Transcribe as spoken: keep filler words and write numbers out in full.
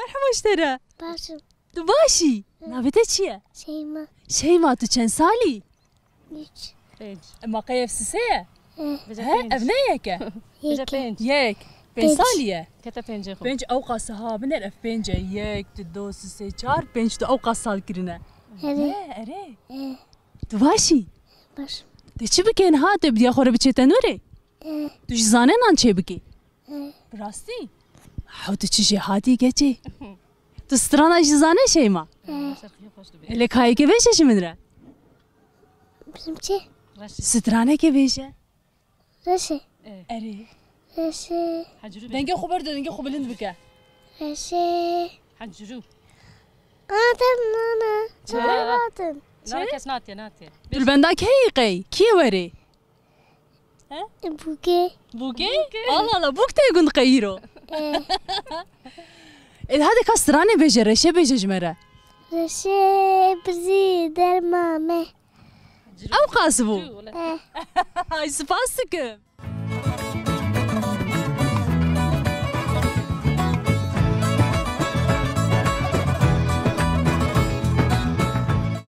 Merhaba ji te re. Baş im. Tu baş î? Hı. Navê te çi ye? Şeyma. Şeyma, tu çend salî? Üç. Pênc. Ema qey ev sisê ye? Hı. Bêje He, pênc. Ev ne yek e? Bêje Yek. Pênc. Yek. Pênc Pênc. salî ye? Kete pêncê xwe. Pênc ew qas ha, biner ev pênc e. Yek, tu, do, sisê, çar, pênc tu ew qas sal kirine. Erê. He, erê. Hı. Tu baş î? Baş. Te çi bike niha, te bidiya xwe re biçê tenûrê? Hı. Tu jî zane nan çê bikî? Hı. Bi rastî? Hew tu çi jê hatî keçê? Tu strana jî zane Şeyma? Hı. Lê kayekê bêje ji min re. Bizim çi? Stranekê bêje. Reşê. Erê. Reşê. Dengê xwe berde, dengê xwe bilind bike. Reşê. Hecrû. Ana, tem nana. Çi? Çawa hatin? Nana kes natiye, natiye. Tu li benda kê yî qey? Kî ye werê? He? Bûkê. Bûkê? Bûkê. Allah Allah, bûk tê gund qey îro. Eh. Ê, hadi ka stranê bêje, reşê bêje ji me re. Reşê birzî derma me. Ew qas bû. Eh. Ay, spas dikim.